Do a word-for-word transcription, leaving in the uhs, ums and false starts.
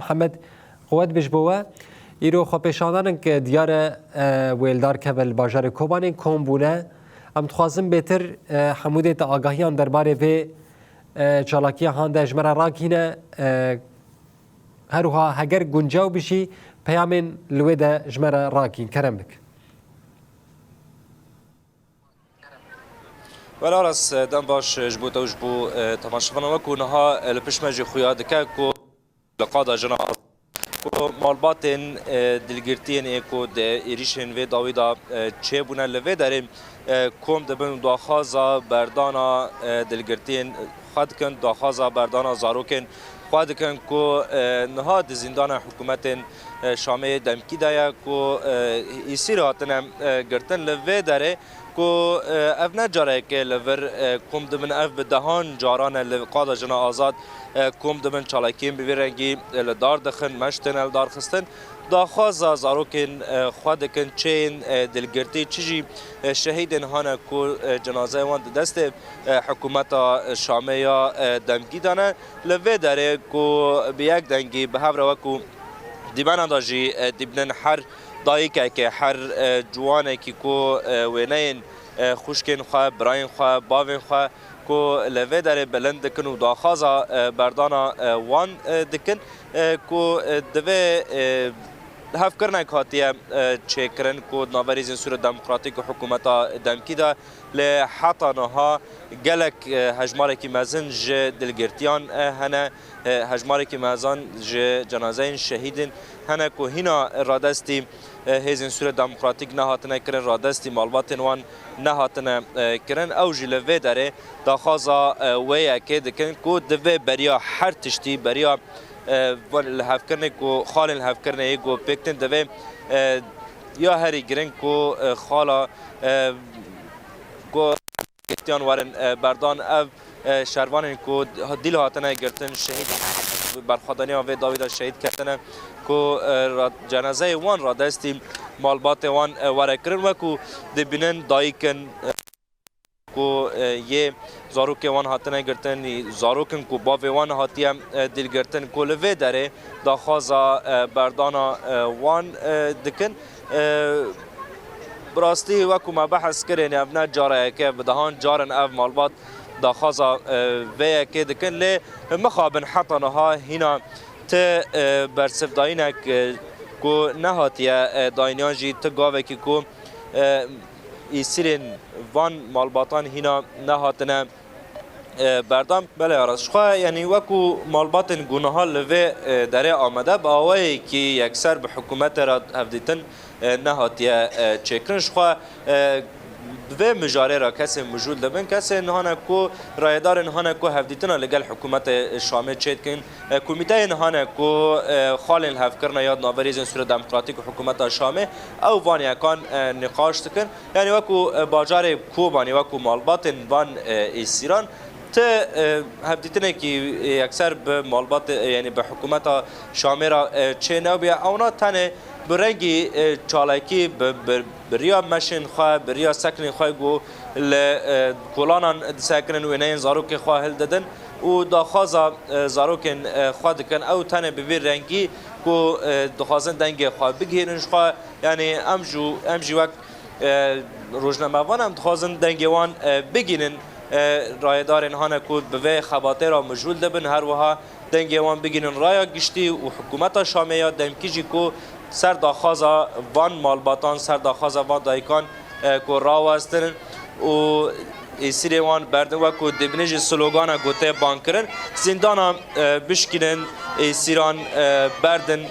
Mihemed, quwet bêj bo we. Îro xwepêşandanek diyar e, e, wê li dar keve li bajarê Kobanê kom bûne. Em dixwazin bêtir, e, hemû dê te agahiyan derbarê vê, e, çalakiya han de ji me re rakîne. E, her wiha heger guncaw bişî, peyamên li wê de ji me re rakîn. Kerem bik. Wela Aras, dem baş ji bo te û ji bo, e, temaşevanan. Wekû niha, e, li pişt me jî xuya dike ku li qada jina ku malbatên, e, dilgirtiyên ê ku di êrîşên vê dawî de, e, çêbûne li vê derê, e, kom dibin û daxwaza berdana, e, dilgirtiyên xwe dikin, daxwaza berdana zarokên xwe dikin ku, e, niha di zîndana hikûmetên, e, Şamê demkî de ye ku, e, îsîr hatine, e, girtin li vê derê. Ku, e, ev ne careke li vir, e, kom dibin, ev bi dehan caran e li qada jina azad, e, kom dibin çalakiyên bi vî rengî, e, li dar dixin, meş têne li dar xistin. Daxwaza zarokên, e, xwe dikin, çê yên, e, dilgirtî, çi jî, e, şehîdên hane ku, e, cenazeyê wan di destê, e, hikûmeta Şamê ya, e, demkî de ne. Li vê derê ku bi yek dengî bi hev re wekû dîmena de jî, e, dibînin her dayikekê, her, e, ciwanekî ku, e, wêneyên, e, xwişkên xwe, birayên xwe, bavên xwe ku li vê derê bilind dikin û daxwaza, e, berdana, e, wan, e, dikin, e, ku, e, divê, e, hevkirinek hatiye, e, çêkirin ku di navberî Hêzên Sûriya Demokratîk û hikûmeta demkî de lê heta niha gelek, e, hejmarekî mezin ji dilgirtiyan, e, hene. E, hejmarekî mezan ji cenazeyên şehîdên hene ku hîna radestî, e, Hêzên Sûriya Demokratîk nehatine kirin, radestî malbatên wan nehatine, e, kirin. Ew jî li vê derê daxwaza, e, wê yekê dikin ku divê beriya her tiştî, beriya, e, van lihevkirinê ku xalên lihevkirinê yê ku pêk tên divê, e, ya herî giring ku, e, xala, e, ku girtiyan werin, e, berdan ev, e, şervanên ku dîl hatine girtin, şehîd berxwedaniya vê dawî de şehîd ketine, ku, e, ra-, cenazeyê wan radestî malbatê wan, e, were kirin, wekû dibînin dayik in, e, ku, e, yê zarokê wan hatine girtin, zarok in ku bavê wan hatiye, e, dîl girtin, ku li vê derê daxwaza, e, berdana, e, wan, e, dikin. E, bi rastî wekû me behs kirin, ev ne cara yek e, bi dehan carin ev malbat daxwaza, e, vê yekê dikin, lê mixabin heta niha hîna ti, e, bersivdayînek, e, ku nehatiye, e, dayîn yan jî ti gavekî ku, e, îsîrên van malbatan hîna nehatine, e, berdan. Belê Aras, ji xwe, yanî wekû malbatên ku niha li vê, e, derê amade, bi awayekî yekser bi hikûmetê re hevdîtin, e, nehatiye, e, çêkirin. Ji xwe, e, bi vê mijarê re kesên mijûl dibin, kesên hane ku rayedarên hane ku hevdîtina li gel hikûmetê Şamê çêdikin, e, komîteyên hane ku, e, xalên lihevkirine ya di navberî Hêzên Sûriya Demokratîk û hikûmeta Şamê, ew van yekan, e, nîqaş dikin. Yanî wekû, e, bajarê Kobanê, wekû malbatên van, e, êsîran, ti, e, hevdîtinekî, e, yekser bi malbatê, e, yanî bi hikûmeta Şamê re, e, çê nebûye. Ewna tenê bi rengî, e, çalakî, bi, bi, bi riya meşên xwe, bi riya sekinên xwe ku li, e, kolanan disekinin, wêneyên zarokê xwe hildidin û daxwaza, e, zarokên, e, xwe dikin. Ew tenê bi vî rengî ku, e, dixwazin dengê xwe bigihînin ji xwe, yanî em jû-, em jî wek, e, rojnamevan em dixwazin dengê wan, e, bigihînin, e, rayedarên hane ku bi vê xebatê re mijûl dibin, her wiha dengê wan bigihînin raya giştî û hikûmeta Şamê ya demkî jî ku ser daxwaza van malbatan, ser daxwaza van dayikan, e, ku rawestin û êsîrê wan berdin, wekû dibînin jî slogana ku tê bang kirin, zîndana, e, bişkînin, êsîran, e, berdin,